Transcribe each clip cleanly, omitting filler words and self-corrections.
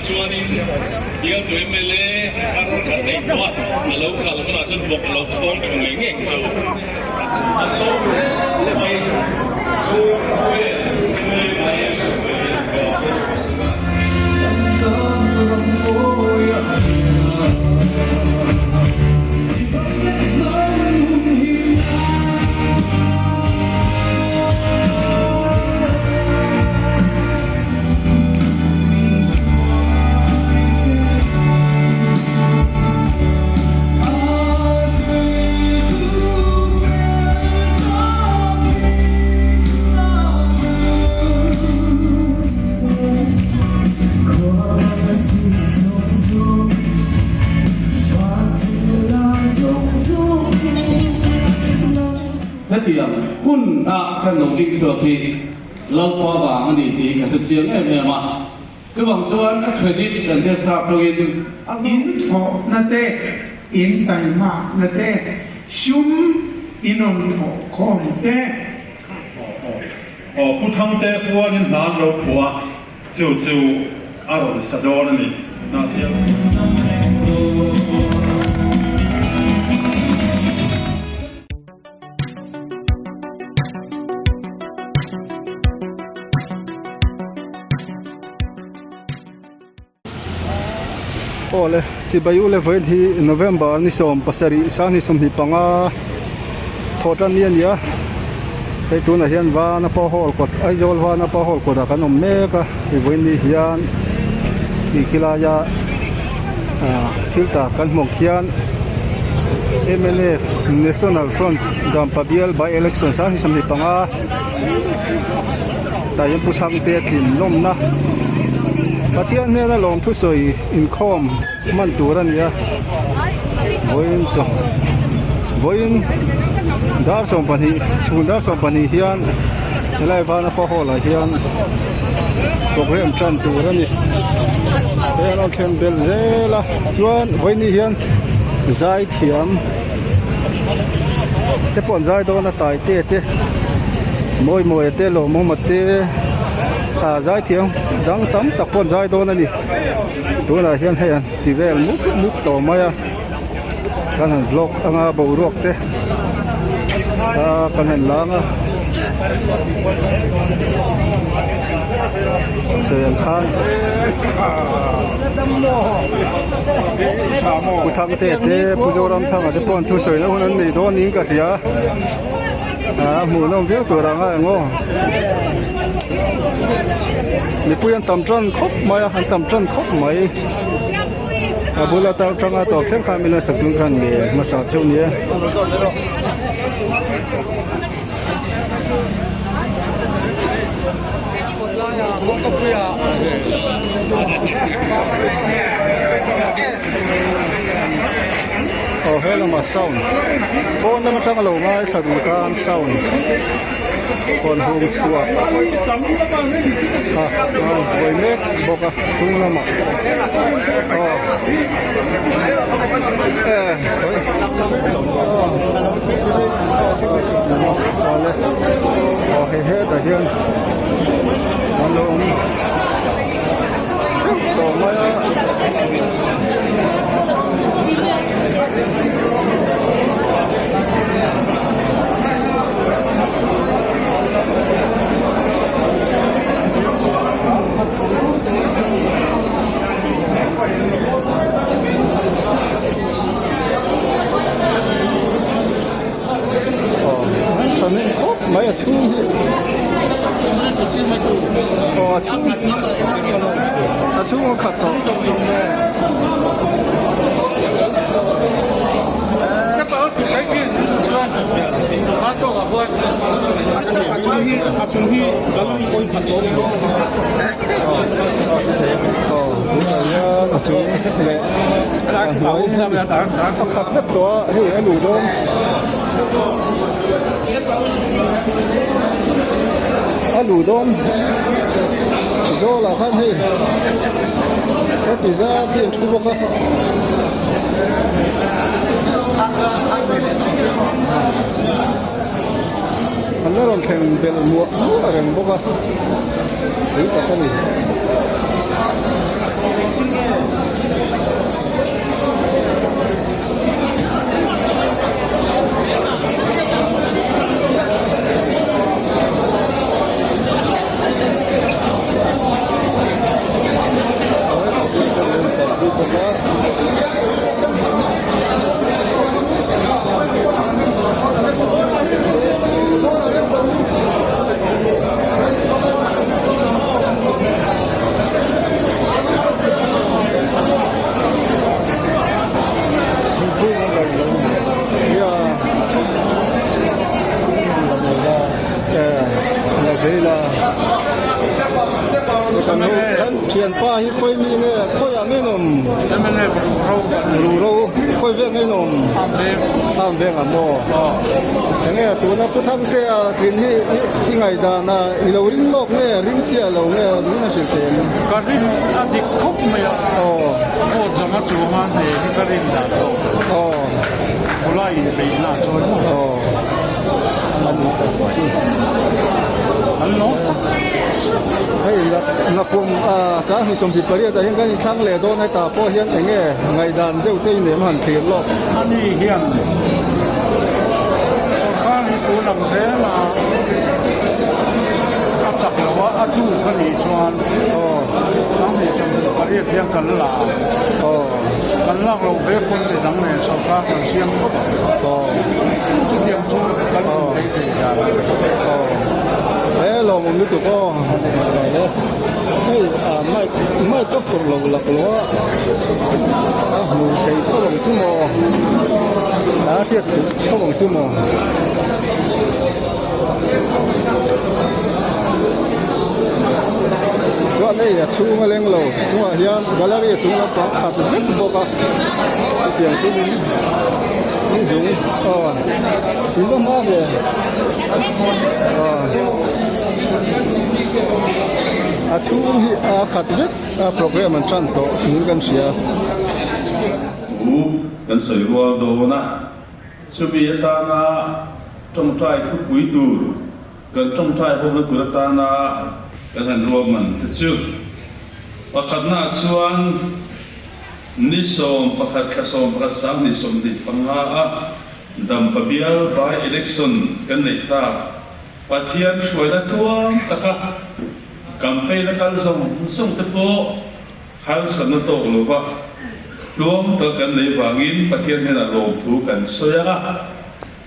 chuanin bialtu mla thar kan nei tawh a, a lo kal hunah chuan vawk a lo khawng tha ngei ngei ang che u. An lawm hle mai. Zoram khawvel mla by-election ve hi an va Hetiang hun a kan lo ding chhuak hi Lalpa vang a ni tih ka hre chiang em em a. Chuvang chuan a credit kan hriat sap tawngin a In thawhna te, in taimakna te, sum in rawn thawh khawm te. Aw Pu Thangte puanin hna an lo phuah a, chu chu a rawn sa dawn a ni. Hnahthial. Awle chibai u le vawiin hi November ni 17 sanghnih 25 thawh tan ni a ni a hei tunah hian Vanapa hall kawt Aizawl Vanapa hall kawtah kan awm mek a hei vawiin ni hian tih khilaia ah thil tak kan hmuh ang khian mnf National Front Dampa bial by election 2025 tah hian Pu Thangte a tlin lawmna Pathian hnena lawm thusawi inkhawm hman tur a ni a vawiin chaw vawiin dar 12 chhun dar 12 hian helai Vanapa hall ah hian program tan tur a ni hei an rawn thlen belh zel a chuan vawiin hian zai thiam te pawh an zai dawn a taite te mawi mawi te lawmawma te ah zai thiam dang tam tak pawh an zai dawn a ni tunah hian hei an ti vel mup mup tawh mai a kan han vlog anga boruak te ah kan han lang a sawi ang khan Pu Thangte te Pu Zoramthanga te pawh an thusawi na hun an nei dawn niin ka hria a hmuhnawm viau tur ang a eng aw mipui an tam tan khawp mai a an tam tan khawp mai a bula tar tanga tawp thleng khan min lo sak tum khan nge hmasa theuh nia. Aw he lamah sound pawn lam atang a lo ngaithla duh tan sound rawn hung chhuak a a buai mek bawk a chhung lamah aw awle aw hei hetah hian an lo awm theuh tawh mai a. Aw an thahnem khawp mai a chhung hi aw a chhung a chhung a khat tawh. Aw tunah hian a chung leh a hnuai a khat vek tawh a hei a luh dawn a luh dawn zawlah khan hei heti zat hi an thu bawk a. An la rawn thleng belh muah muah reng bawk a, tui tak a ni. Kan ho kan thianpa hi khawi mi nge khawiah nge in awm? MNF Ruhro kan ni. Ruhro khawi vek nge in awm? Am veng. Am veng ah maw? Aw. Enge tuna Pu Thangtea tlin hi i ngaihdan a i lo ring lawk nge ring chiah lo nge min a hrilh thei em? Ka rin a dik khawp mai a. Aw. Vote zanga chuanga hne hi ka rin dan tawh. Aw. Khawlai inbeihna chuan maw? Aw. A ni tak chu. An lawm tak. Hei nakum 2028 ah hian kan inthlang leh dawn hetah pawh hian eng nge ngaihdan deuh te in em han thlir lawk. Ani hian sawrkar hi tun ang zel a a chak lo a, a tuk a nih chuan 2028 hian kan la ang. Kan lak loh ve pawn midang nen sawrkar kan siam thawt ang. Chutiang chu kan inbeih thei dan a ni. He lawmawm lutuk aw. Hei mic mic ka phurh lo lak lo a, a hmu thei tho ang chu maw? A hriat theih tho ang chu maw? Chuan hei a chhung a leng lo chungah hian gallery a chung lampang khat vek bawk a chutiang chu in in zung aw in va hma ve aw a chhung hi a khat vek a program an tan tawh niin kan hria. Thu kan sawi rual dawn a, chumi atana tawngtai thupui tur Kan tawngtai hawkna tur atana kan han ruahman te chu pakhatnaah chuan ni 11 thla 11 2025 a Dampa bial by election kan neih tak Pathian hruaina tluang taka campaign a kal zawng zawng te pawh harsatna tawk lova tluang tak kan neih vangin Pathian hnenah lawmthu kan sawi a.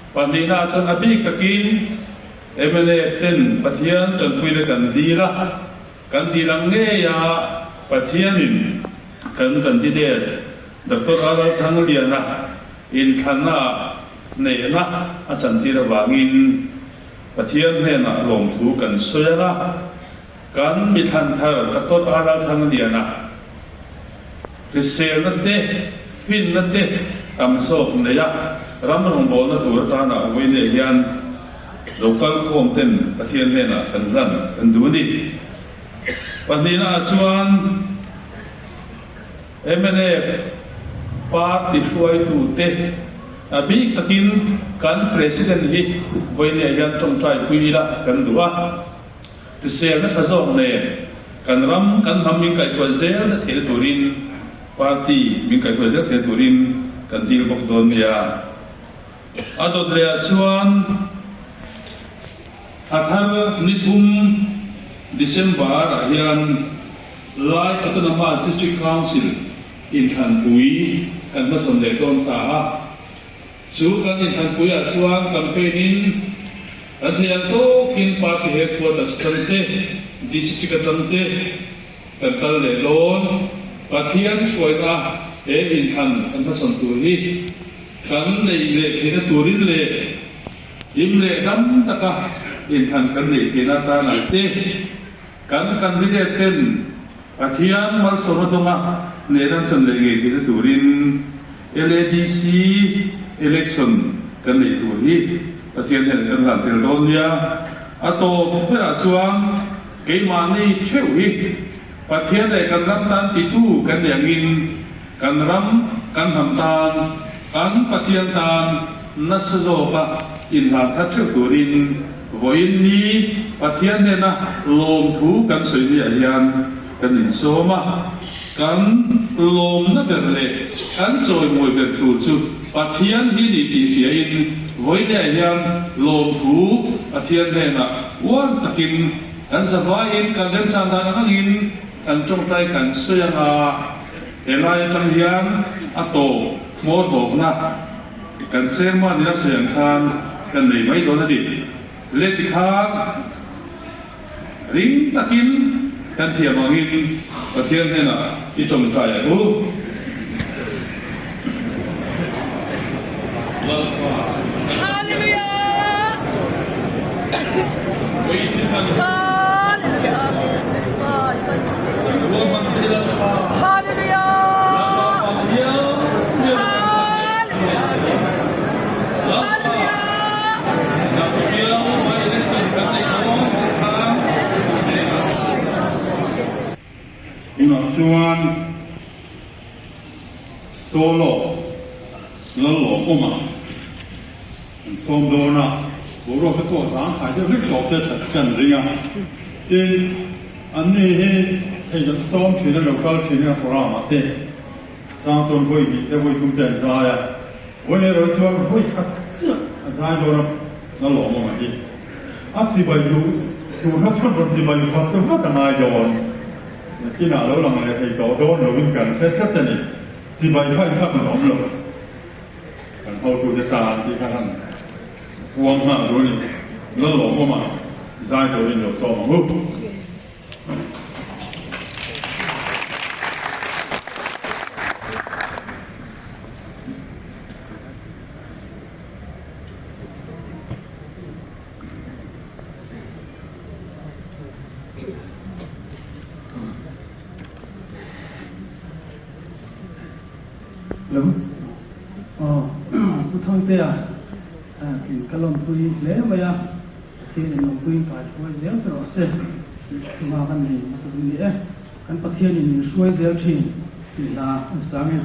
Pahnihna chuan a bik takin mnf ten Pathian tanpuina kan dil a, kan dil ang ngei a Pathianin kan candidate Doctor RR Thangliana inthlanna ah neihna a chantir avangin Pathian hnenah lawmthu kan sawi ang a, kan mithlan thar Doctor RR Thangliana Hriselna te, finna te tam zawk nei a, ram rawngbawlna tur atana vawiin hian lo kal khawm ten Pathian hnenah kan hlan kan duh a ni. Pahnihna ah chuan mnf party hruaitu te a bik takin kan President hi vawiin hian tawngtai pui ila kan duh a. Hriselna tha zawk nen kan ram kan hnam min kaihkuah zel na theihna turin party min kaihkuah zel theihna turin kan dil bawk dawn nia. A dawt leh ah chuan thla thar ni thum December ah hian Lai Autonomous District Council inthlanpui kan hmasawn leh dawn ta a. Chu kan inthlanpui ah chuan campaign in kan thei ang tawkin party headquarters atang te, district atang te kan kal leh dawn. Pathian hruaina he inthlan kan hmachhawn tur hi kan neih leh theihna turin leh him leh dam taka inthlan kan neih theihna atan ah te kan candidate ten Pathian malsawmna dawnga hnehna an chan leh ngei theihna turin LADC election kan neih tur hi Pathian hian kan hlan tel dawn nia. A tawp berah chuan keimahni theuh hi Pathian leh kan ram tan titu kan nih angin kan ram, kan hnam tan, kan Pathian tan nasa zawka inhlan thar theuh turin Vawiin ni Pathian hnena lawmthu kan sawi ni ah hian kan insawm a, kan lawmna ber leh kan chawimawi ber tur chu Pathian hi ni tih hriain vawiin ah hian lawmthu Pathian hnenah uar takin kan zavaiin kan remchan dan ang angin kan tawngtai kan sawi ang a, helai atang hian a tawp hmawr bawkna Kan chairman in a sawi ang khan kan nei mai dawn a ni. Le tikhan ring takin kan thiam angin Pathian hnenah i tawngtai ang u. Lalpa Hallelujah. Wait, Hallelujah. Tunah chuan Solo Lallawmawma an sawm dawn a, boruak te pawh zangkhai deuh hlek tawh se that kan ring a. Tin, anni hi hei kan sawm thin a, lo kal thin a programme ah te chang chuan vawi hnih te vawi thum te an zai a, vawi leh erawh chuan vawi khat chiah a zai dawn a Lallawmawma hi. A chibai duh tur kha chuan rawn chibai vat vat a ngai dawn. Nakinah lo lang leh thei tawh dawn loin kan hre tlat a ni. Chibai kha in kha kan awm lo. Kan hotute tan tih kha han puang nghal duh a ni. Lalawmawma zai turin lo sawm ang u. Lo aw Pu Thangtea tlin ka lawmpui hle mai a, Pathian in lawmpuiin kai hruai zel che rawh se tih thuma kan nei hmasa duh ni e, kan Pathian in min hruai zel thin tih hla an sang e.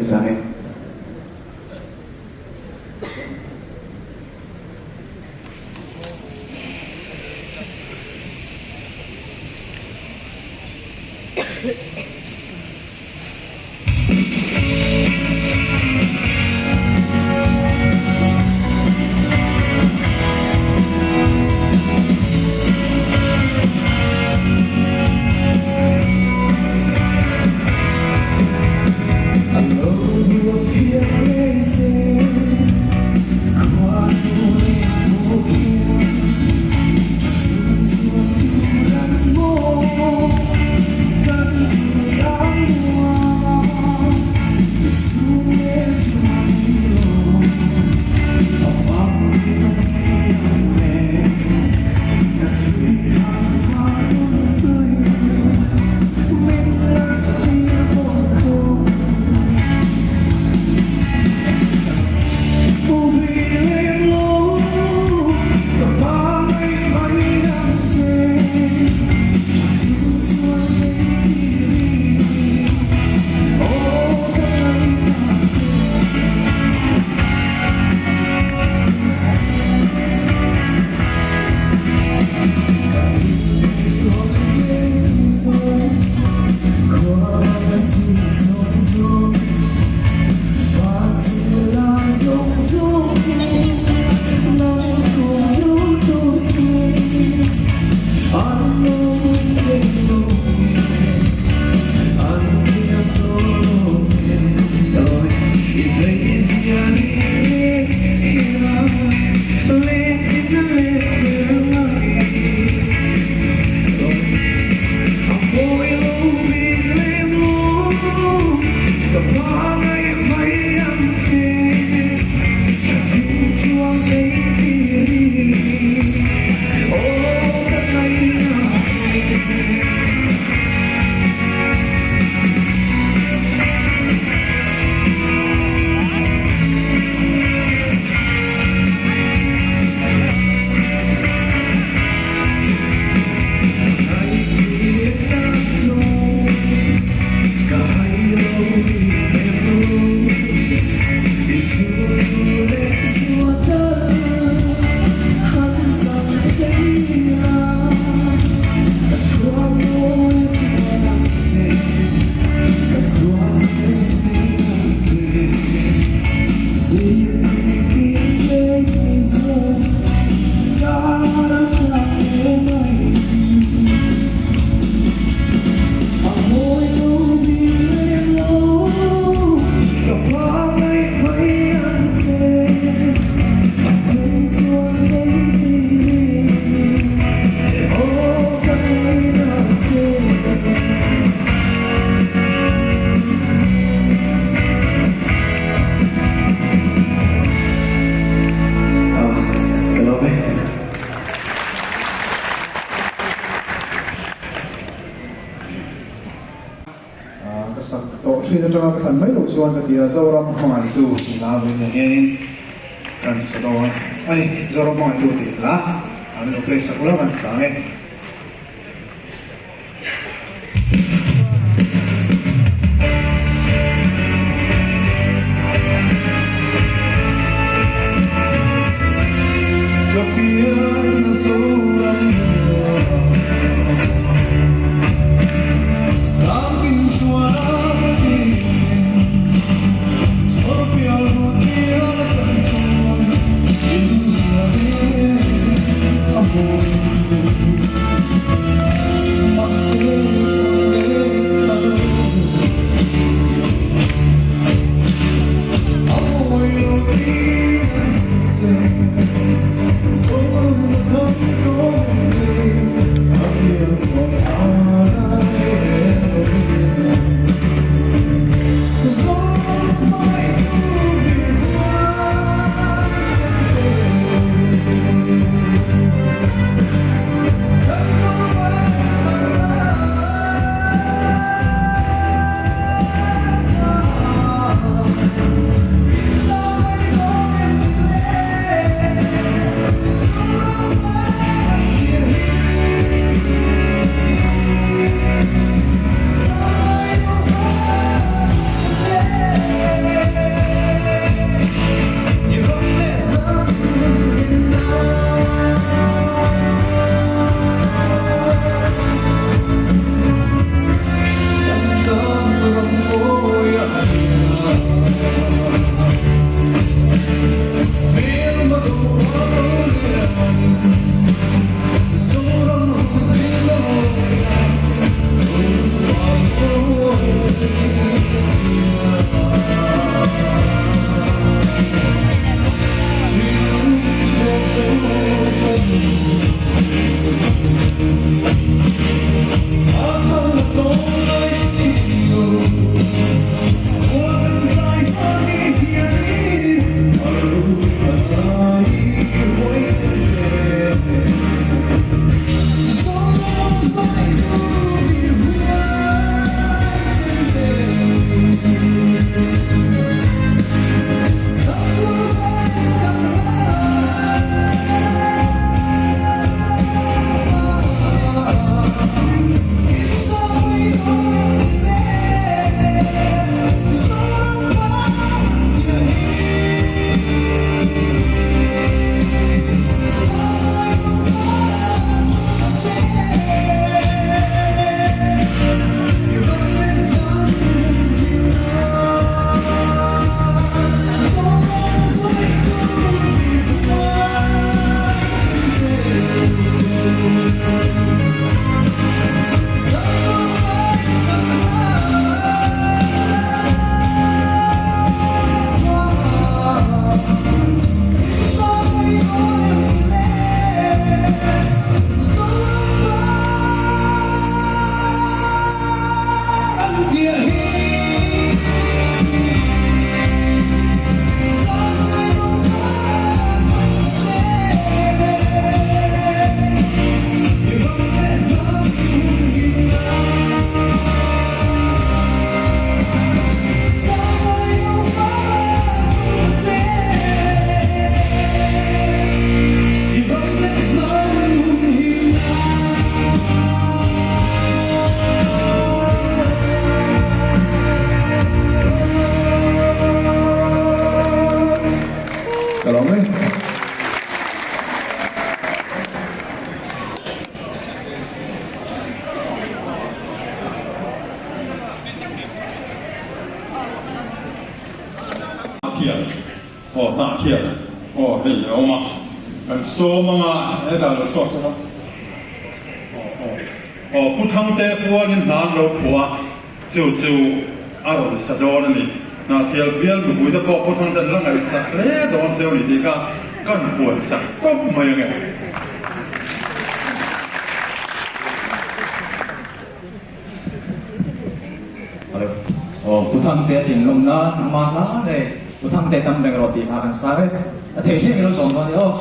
kan sa ang e. Ka sak tawh thin atanga ka thlan mai loh chuan ka ti a, Zoram hmangaihtu tih hla vawiin ah hianin kan sa dawn a ni. Zoram hmangaihtu tih hla an lo play sak ula kan sa ang e. Ka pian a Zoram Tangin chuan a in Chhawr pial ruat pial kan chuan In zia e a mawi thin. Hnahthial, aw Hnahthial, aw hei a awm a, kan sawm anga hetah lo chhuak sawk a, aw aw aw Pu Thangte puanin hna an lo phuah a, chu chu a rawn sa dawn a ni. Hnahthial bial mipuite pawh Pu Thangte an la ngaihsak hle dawn cheu a ni tih kha kan puansak tawp mai ange. Hello. Aw, Pu Thangte a tin lawm na, ama hla nei Pu Thangte tam reng rawh tih hla kan sa vek. A thei hliah ilo zawm dawn ni aw.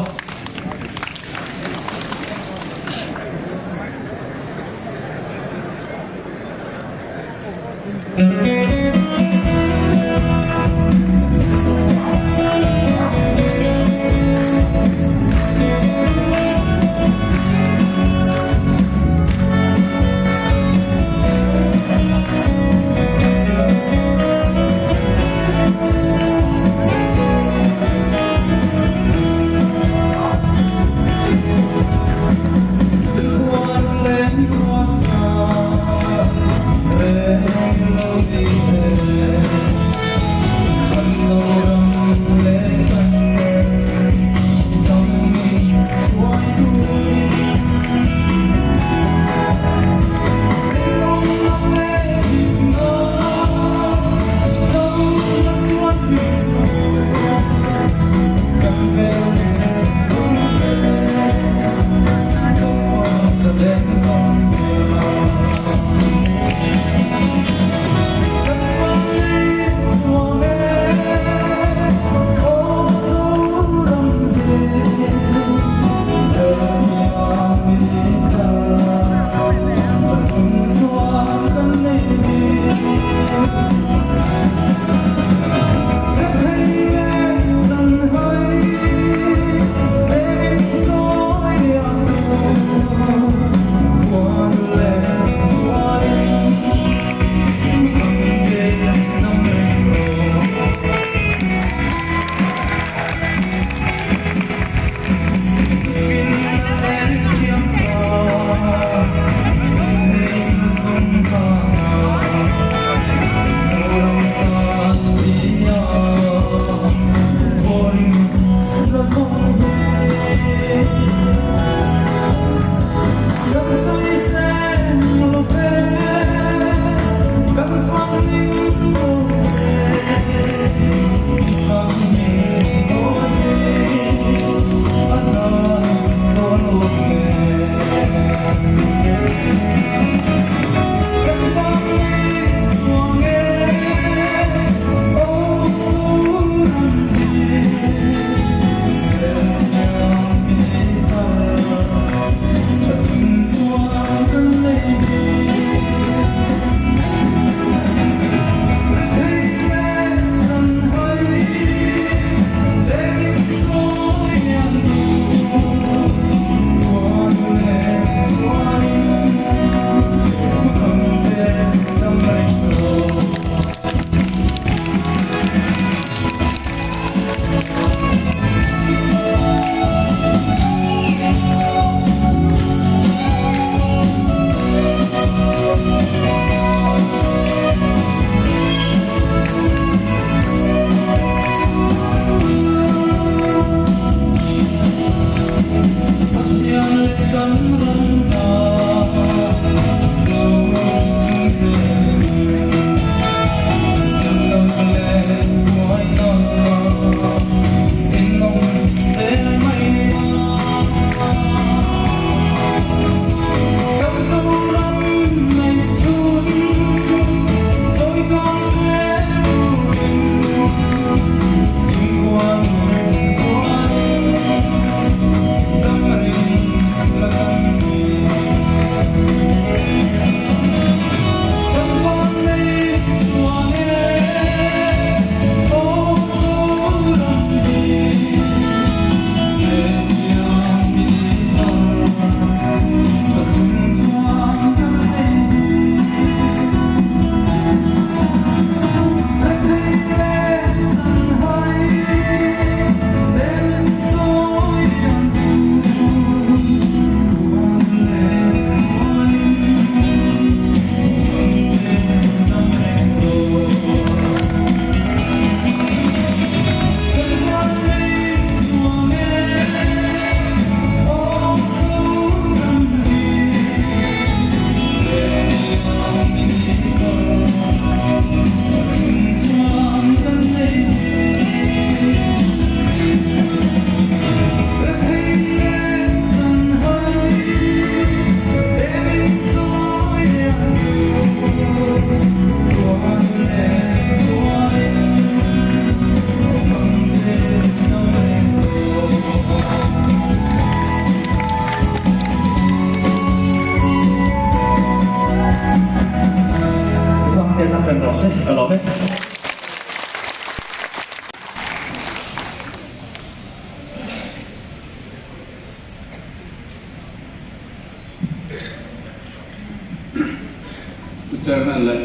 Chairman leh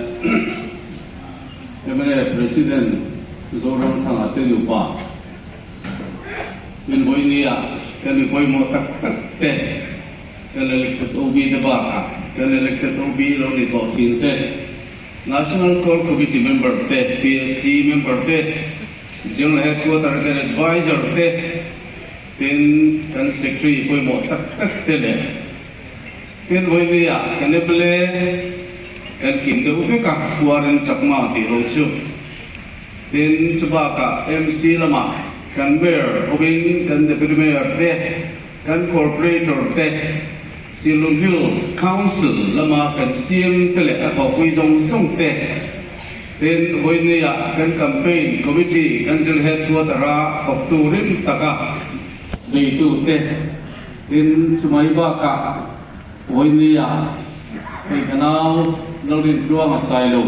mla President Zoramthanga te nupa min vawinia kan mi pawimawh tak tak te kan elected OB te bakah kan elected OB lo ni tawh thin te National Core Committee member te, PSC member te, General Headquarter kan advisor te, tin kan Secretary pawimawh tak tak te leh tin vawinia kan mla kan kim deuh vek a, Kuarin Chakma tih lo chu. Tin chubakah MC lamah kan Mayor awmin kan Deputy Mayor te, kan Corporator te, Silung Hill Council lama kan siam te leh a thawhpui zawng zawng te tin vawinia kan Campaign Committee kan zir headquarter a thawktu rim taka neitu te tin chumai bakah vawinia hei ka nau Lalrintluanga Sailo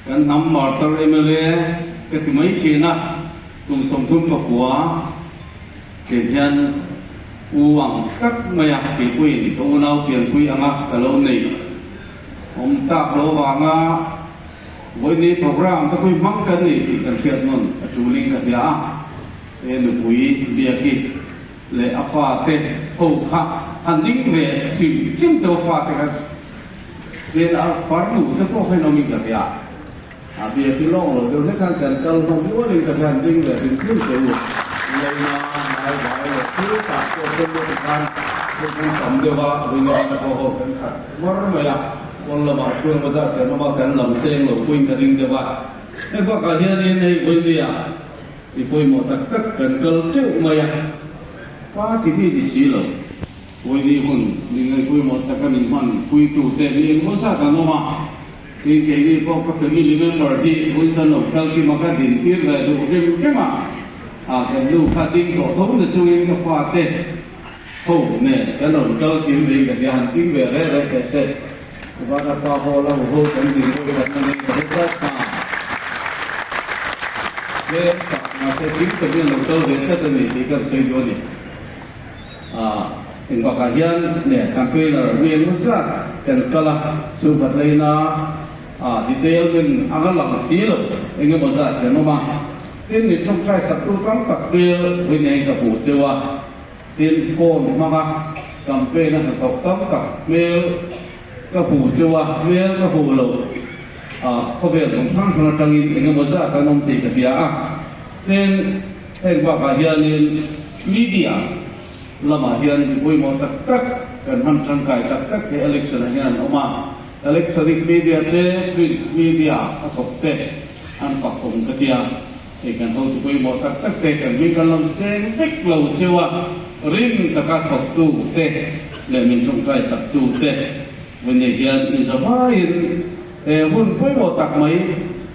kan hnam Martar mla ka ti mai thin a kum 39 Kei hian u ang tak mai a, keipuiin ka unau pianpui anga ka lo nei awm tak lo vanga vawiini program te pui hmang kan ni tih kan hriat nawn a tulin ka hria a, he nupui Biaki leh a fate ho kha han ding ve hrim hrim teuh a fate kha hmel a farnu te pawh kha in awmin ka hria. A bia ti lawng lo deuh hlek khan kan kal hlawm ualin ka hian ding leh hrim hrim che u. Leina ngai vai leh thil tah pawh sen deuh ti khan thil kan tam deuh a, ringa te pawh ho kan khat mar mai a, pawn lamah chuan va zat kan awm a, kan lam seng lo puiin ka ring deuh a. Hei bakah hianin hei vawinia i pawimawh tak tak kan kal teuh mai a, party mi ni si lo. Vawiini hun min ngaihpawimawh sak a nih hman puitute mi engmaw zat an awm a. Tin, keini pawh ka family member hi Wilson lo kal kima ka din tir ve duh hrim hrim a, a kan nu kha ding tawh tho na chungin ka fate ho nen kan rawn kal kim ve in ka hria, han ding ve reh reh teh se, Vana pa hall a huho kan din deuh that na nei ka hre tlat ta. Tlem tak mahse kim takin an lo kal ve tlat a ni tih kan sawi duh a ni. Eng bakah hian leh campaigner mi engemaw zat kan kal a, chu Patlaina detail min anga lang si lo engemaw zat kan awm a. Tin, min tawngtai saktu tam tak hmel vawiin ka hmuh cheu a, tin phone hmanga campaign a hnathawk tam tak hmel ka hmuh cheu a, hmel ka hmuh loh khawvel hmun hrang hrang atangin engemaw zat an awm tih ka hria a. Tin, heng bakah hianin media lamah hian mi pawimawh tak tak kan hman tangkai tak tak he election ah hian an awm a. Electronic media te, print media a thawk te an fak awm ka tia. Hei kan hotu pawimawh tak tak te kan hming kan lam seng vek lo cheu a, rim taka thawktu te leh min tawngtai saktu te Vawinei hian inzavaiin he hun pawimawh tak mai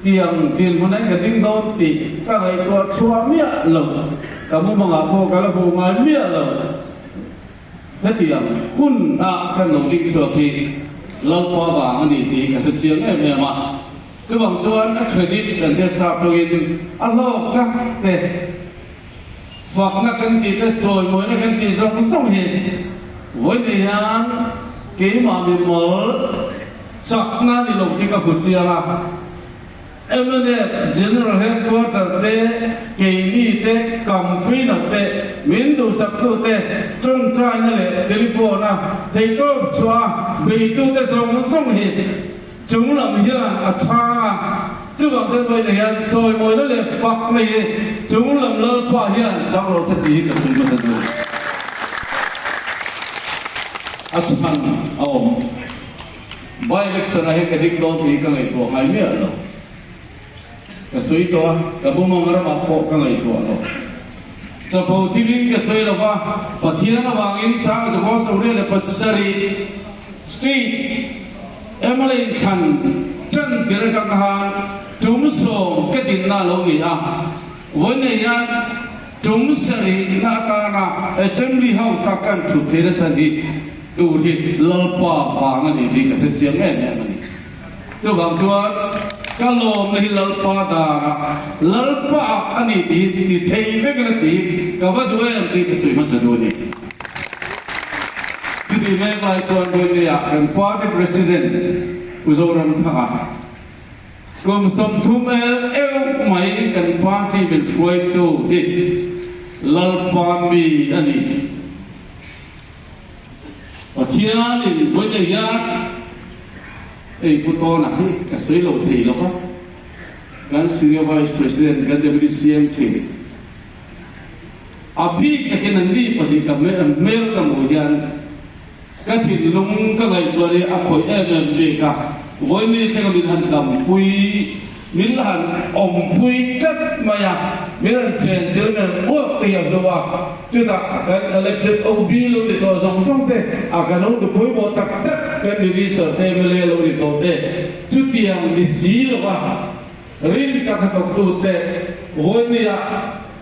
tiang dinhmun a ka ding dawn tih ka ngaihtuah chhuah miah lo, ka mumangah pawh ka la hmu ngai miah lo. Hetiang hun a kan lo ding chhuak hi Lalpa vang a ni tih ka hre chiang em em a, chuvang chuan a credit kan hre sap tawngin a hlawkna te, Fakna kan tih te, chawimawina kan tih zawng zawng hi vawiin hian keimah mimal chakna ni lo tih ka hmu chiang a. Mnf General Headquarter te, keini te, campaigner te, min duhsaktu te, tawngtaina leh telephone a theihtawp chhuah a beitute zawng zawng hi Chung lam hian a chhang a, chuvang chuan vawiin hian chawimawina leh fak nei hi chung lam Lalpa hian chang rawh se tih hi ka sawi hmasa duh. A chhan a awm. By election ah hian ka ding dawn tih hi ka ngaihtuah ngai miah lo. Ka sawi tawh a, ka bumang ramah pawh ka ngaihtuah lo. Chapo thilin ka sawi lo va, Pathian avangin 1987 State mla inthlan tan tir atang khan tum sawm ka dinna a lo ni a, vawiin hian tum sarihna atana Assembly House a kan thut theihna chhan hi tur hi Lalpa vang a ni tih ka hre chiang em em a ni. Chuvang chuan ka lawmna hi Lalpa danah Lalpa ah a ni tih hi ti thei vek ila tih ka va duh em tih ka sawi hmasa duh a ni. Chutih mek lai chuan Vawinia kan party president. Pu Zoramthanga kum 30 el euh mai kan party min hruaitu hi Lalpa mi a ni. Pathianin vawiin hian hei Pu Tawna hi ka sawi lo thei lo va, kan Senior Vice President kan Deputy CM thin a bik takin an ni pahnih ka hmel ka hmuh hian ka thinlung ka ngaihtuah hi a khawih em em bik a, vawiin thlenga min han dampui Min han awmpui tlat mai a, min han chen thil nen uak te hi a hlu a, chutah kan elected OB lo ni tawh zawng zawng te, a kan lo tu pawimawh tak tak kan minister te mla lo ni tawh te, chutiang ni si lo a rin tak a thawk tu te vawinia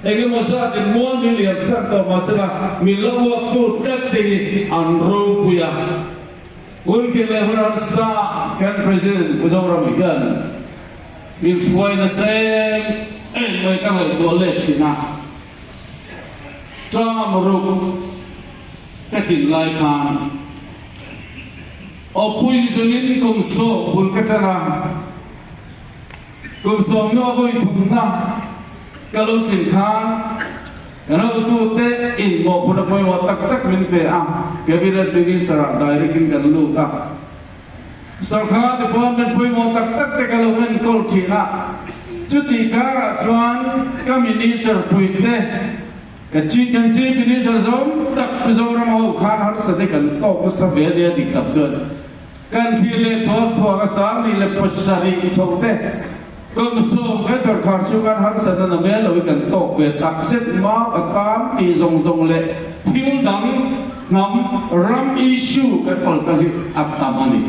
eng emaw zat in mual min liam san tawh mahsela min la uak tu tlat te hi an ropui a. Hun khi leh hun harsa kan President Pu Zoram hian min hruai nasa em em mai ka ngaihtuah let thin a, term ruk ka thin lai khan opposition in kum sawm bul ka tan a, Kum sawmnua vawi thumna ka lo tlin khan kan hotute in mawhphurhna pawimawh tak tak min pe a, Cabinet Minister ah direct in kan lut a. Sorkar department pawimawh tak tak te ka lo enkawl thin a, chutih karah chuan ka Minister puite, ka Chief kan Chief Minister zawm tak Pu Zoram ho khan harsatna kan tawk nasa ve ania dik tak chuan. Kan thlir leh thuak thuak a 2007 chho te kum sawm kan sorkar chu kan harsatna na mel lo hi kan tawk ve tak zet mau a tan tih zawng zawng leh thil dang hnam ram issue kan pal ta hi a tam a ni.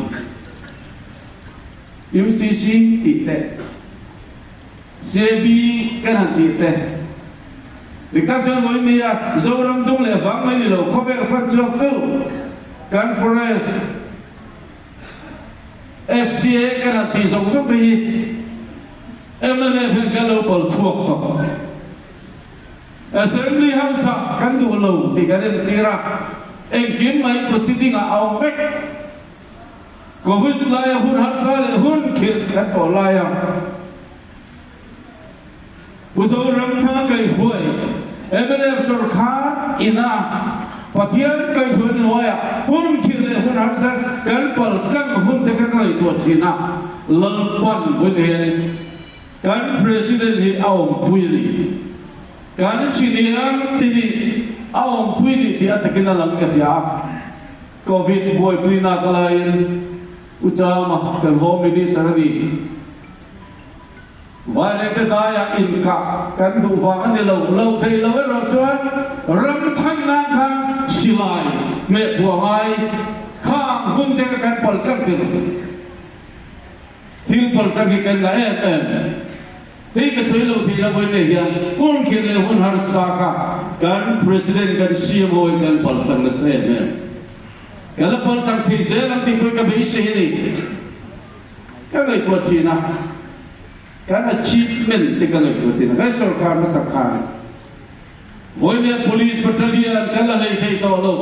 UCC tih te, CAB kan han tih te, dik tak chuan vawiin nia Zoram dung leh vang mai ni lo khawvel fan chhuak tu kan forest FCA kan han tih zawng zawng te hi mnf hian kan lo pal chhuak tawh. Assembly House ah kan duh lo tih kan entir a, engkim mai proceeding ah a awm vek. Covid laia hun harsa leh hun khirh kan tawh laia Pu Zoramthanga kaihhruai mnf sorkar ina Pathian kaihhruai hnuaiah hun khirh leh hun harsa kan pal tlang hun te kha ka ngaihtuah thin a, Lalpan vawiin hianin kan President hi a awmpui a ni. Kan senior te hi a awmpui a ni tih a takin a lang ka hria a. Covid buaipui nak laiin U Chama kan Home Minister a ni. Vairengte daiah inkah kan duh vang a ni lo, lo thei lo erawh chuan ram chhan nan khan silai hmeh phuah ngai khang hun te kha kan pal tlang tir. Thil pal tlang hi kan la em em. Hei ka sawi lo thei la vawi nei hian hun khirh leh hun harsa kha kan President kan CM ho hi kan pal tlang nasa em em. Kan la pal tlang thei zel ang tih pawhin ka beisei a ni. Ka ngaihtuah thin a, kan achievement te ka ngaihtuah thin a, kan sorkar hmasa khan vawinia Police Battalion kan la nei thei tawh lo.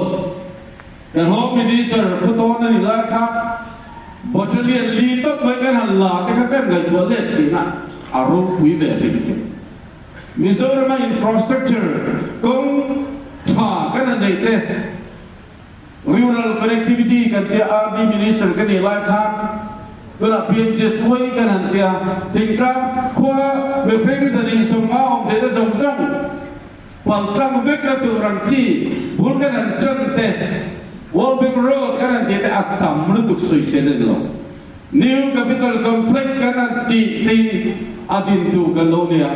Kan Home Minister Pu Tawn a ni lai kha Battalion li tawp mai kan han la te kha kan ngaihtuah let thin a, a ropui ve hrim te. Mizorama infrastructure kawng tha kan han neih te, rural connectivity kan tia RD Minister ka nih lai khan tunah PMGSY kan han tia thingtlang khua mihring zan insawmnga awm theihna zawng zawng, Paltlang vek na tur ang chi bul kan han tan te, World Bank Road kan han tih te a tam lutuk sawisel a ni lo. New Capital Complex kan han tih te hi a din tur kan lo nia.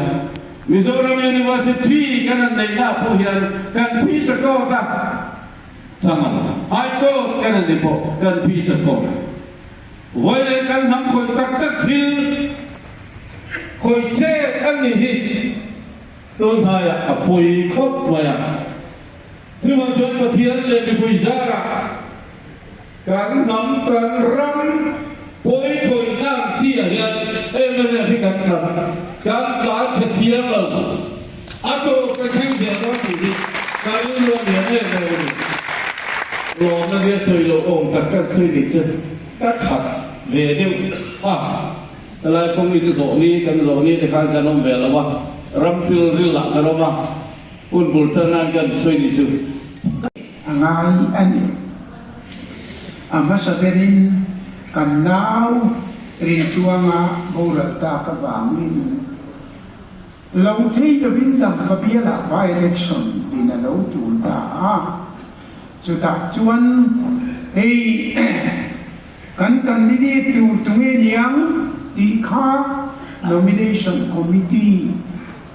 Mizoram University kan han neih na pawh hian kan phisa court a chang a lo. High Court kan han ni pawh kan phisa court. Vawi leh kan hnam khawih tak tak thil khawih chet an ni hi. Tunhnaiah a pawi khawp mai a, chuvang chuan Pathian leh mipui zarah kan hnam, kan ram pawi khawihna ang chi ah hian mnf hi kan tlan, kan tlan chhe thiang lo, a tawp ka thleng ve dawn tih hi ka rilru a lian em em a ni. Lawmna nia sawi loh awm tak kan sawi nih chu ka khat. ve deuh a, helai kawng in zawh ni kan zawh ni te khan kan awm ve lo a, ram pil ril ah kan awm a, hun bul tan nan kan sawi ni chu. A ngai a ni. A hmasa berin kan nau Rintluanga boral tak avangin lo thei lovin Dampa bialah by-election din a lo tul ta a. Chutah chuan hei kan candidate tur tunge niang tih kha nomination committee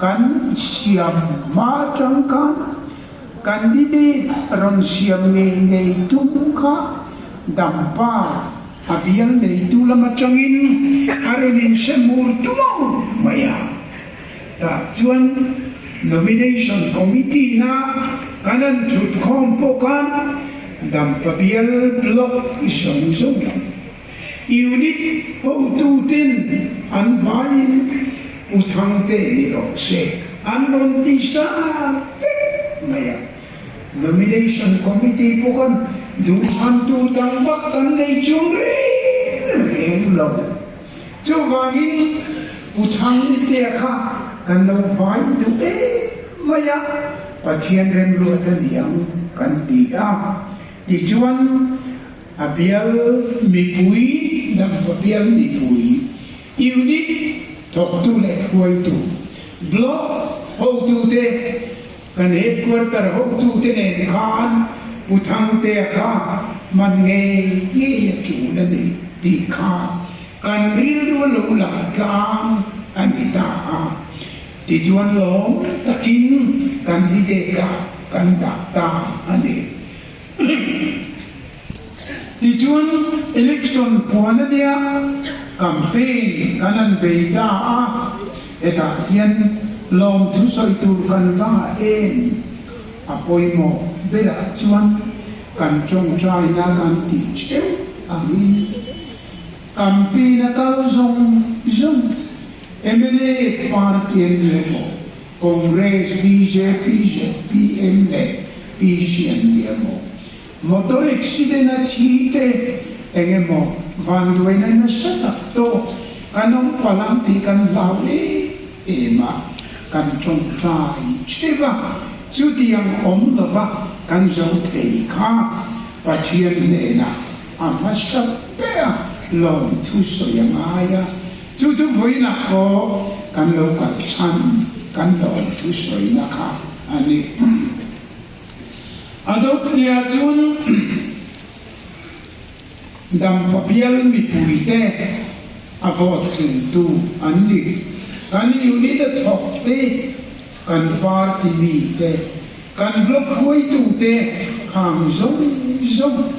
kan siam hma atang khan candidate rawn siam ngei ngei tum kha Dampa a bial neitu lam atangin a rawn inhre mur tuau mai a. Tah chuan Nomination Committee na kan han thut khawm pawh khan Dampa bial Block zawng zawng lam Unit hotuten an vaiin Pu Thangte ni rawh se an rawn ti sa vek mai a. Nomination Committee pawh khan duhthlan tur dang vak kan nei chung reng reng lo. Chuvangin Pu Thangtea kha kan lo vai duh em mai a, Pathian remruat a ni ang kan ti a. Tichuan a bial mipui, Dampa bial mipui, Unit thawktu leh hruaitu, Block hotute, kan Headquarter hotute nen khan Pu Thangtea kha man ngei ngei a tul a ni tih kha Kan rilru a lo lang tlang a ni ta a, tichuan lawm takin kan didek a kan dah ta a ni. Tichuan election puan a nia, campaign kan han bei ta a, hetah hian lawmthu sawi tur kan va ngah em? A pawimawh berah chuan kan tawngtaina kan tih theuh angin, Campaign a kal zawng zawng mla party an ni emaw, Congress, bjp, zpm leh PC an ni emaw, motor accident a thi te eng emaw vanduaina nasa tak tawk kan awm palh ang tih kan hlau em em a, kan tawngtai theuh a, chutiang awm lova kan zo thei kha Pathian hnenah A hmasa ber a lawmthu sawi a ngai a, chu chu vawiinah pawh kan lo kal chhan kan lawmthu sawina kha a ni. A dawtnia chuan Dampa bial mipuite a vote tlingtu an ni. Kan unit a thawk te, kan party mite, Kan block hruaitute khang zawng zawng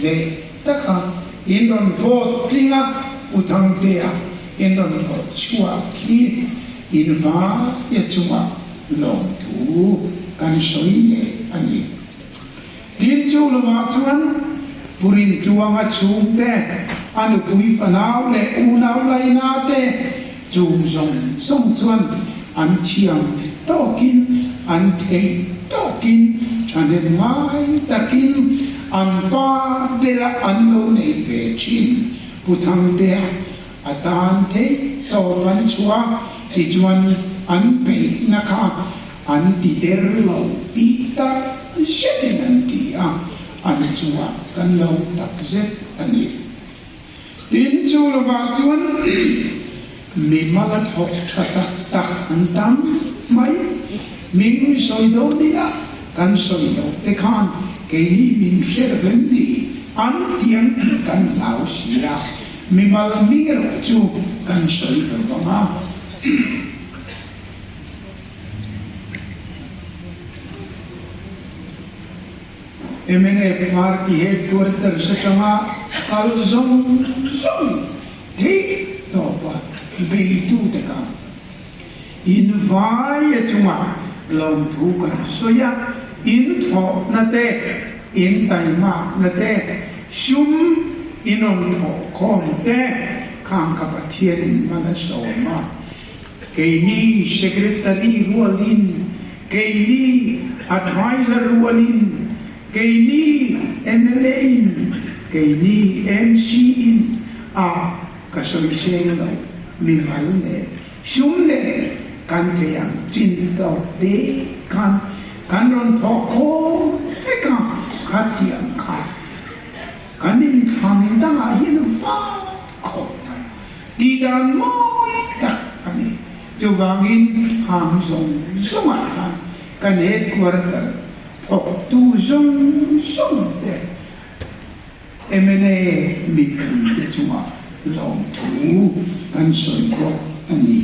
leh taka in rawn vote tling a, Pu Thangtea in rawn vote chhuak khi in vaia chungah lawmthu kan sawi leh a ni. Tin chu lovah chuan Pu Rintluanga chhungte, a nupui fanau leh unau laina te chung zawng zawng chuan an thiam tawkin, an theih tawkin, thahnem ngai takin an pa bera an lo nei ve thin. Pu Thangtea a tan theih tawp an chhuah tichuan an peihna kha An ti der lo tih tak zetin an ti a, an chungah kan lo tak zet a ni. Tin, chu lovah chuan mi mala thawk tha tak tak an tam mai. Min sawi dawn ila kan sawi loh te khan keini min hre lo em ni? An ti ang tih kan hlau si a, mi mal hming erawh chu kan sawi lo vang a. Mnf party headquarters atanga kal zawng zawng theih tawpa beitute kha in vaia chunga lawmthu kan sawi a, in thawhna te, in taimakna te, sum in rawn thawh khawm te khang kha Pathianin hman a sawm a. Keini Secretary rualin, keini Adviser rualin, keini mla in, keini MC in. A ka sawi seng lo, mimal leh sum leh kan thei ang chin tawk te khan kan rawn thawk khawm vek a, khatiang kha kan inthlang dangah hian vak khawp mai tihdan mawi tak a ni. Chuvangin hang zawng zawngah khan kan headquarter thawktu zawng zawng te mla mipuite chungah lawmthu kan sawi bawk a ni.